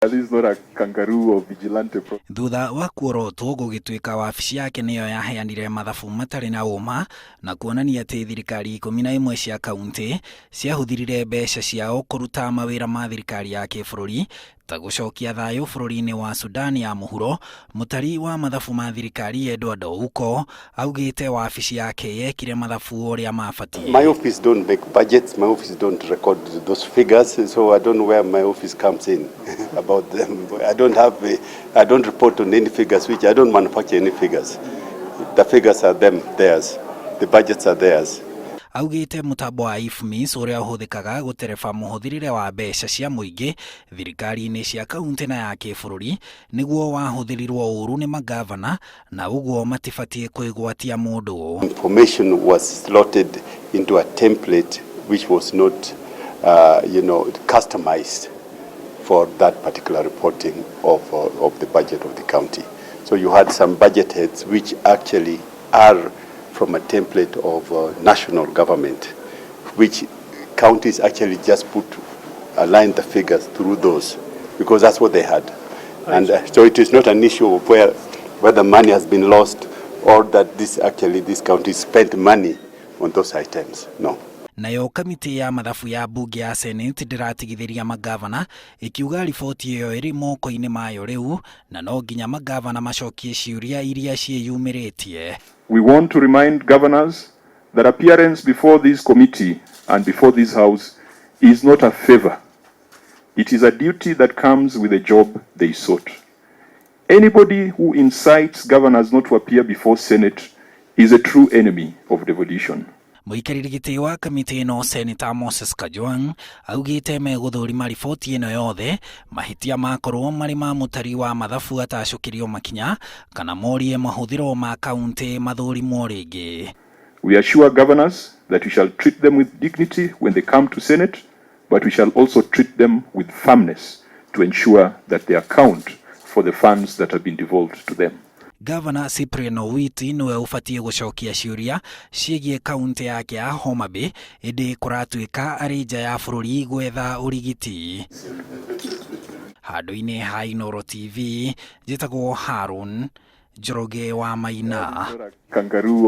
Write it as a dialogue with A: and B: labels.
A: This is not a kangaroo or vigilante pro.
B: Thutha wa kuorotwo gũgĩtuĩka wabici yake nĩyo yaheanire mathabu matarĩ na ũma na kuonania atĩ thirikari 11 cia kaunti ciahũthĩrire mbeca ciao kũruta mawĩra ma thirikari ya kĩbũrũri ta gũcokia thayũ bũrũri-inĩ wa Sudan ya mũhuro. Mũtari wa mathabu ma thirikari Edward Ouko augĩte wabici yake yekire mathabu ũrĩa mabatiĩ.
C: My office don't make budgets, my office don't record those figures, so I don't know where my office comes in about them. I don't report on any figures, which I don't manufacture any figures. The figures are them, theirs. The budgets are theirs.
B: Augĩte mũtambo wa IFMIS ũrĩa ũhũthĩkaga gũtereba mũhũthĩrĩre wa mbeca cia mũingĩ thirikari-inĩ cia kaunti na ya kĩbũrũri nĩguo wahũthĩrirwo ũru nĩ magavana na ũguo matibatiĩ kwĩgwatia mũndũ.
C: Information was slotted into a template which was not customized for that particular reporting of the budget of the county. So you had some budget heads which actually are from a template of national government, which counties actually just align the figures through those, because that's what they had. And so it is not an issue of whether money has been lost or that this county spent money on those items. No.
B: Nayo kamĩtĩ ya mathabu ya mbunge ya Senate ndĩratigithĩria magavana, ĩkiuga riboti ĩyo ĩrĩ moko-inĩ mayo rĩu na no nginya magavana macokie ciũria iria ciĩyumĩrĩtie.
A: We want to remind governors that appearance before this committee and before this house is not a favor. It is a duty that comes with the job they sought. Anybody who incites governors not to appear before Senate is a true enemy of devolution.
B: Mũikarĩri gĩtĩ wa kamĩtĩ ĩno, Senator Moses Kajwang', augĩte megũthũrima riboti ĩno yothe, mahĩtia makorwo marĩ ma mũtari wa mathabu atacũkĩrio makinya kana morie mahũthĩro ma kaunti mathũrimwo rĩngĩ.
A: We assure governors that we shall treat them with dignity when they come to Senate, but we shall also treat them with firmness to ensure that they account for the funds that have been devolved to them.
B: Gavana Cyprian Owiti nĩwe ũbatiĩ gũcokia ciũria ciĩgiĩ kaunti yake ya Homa Bay, ĩndĩ kũratuĩka arĩ nja ya bũrũri gwetha ũrigiti. Handũ-inĩ ha Inooro TV, njĩtagwo Harun Njoroge wa Maina.
A: Kangaroo.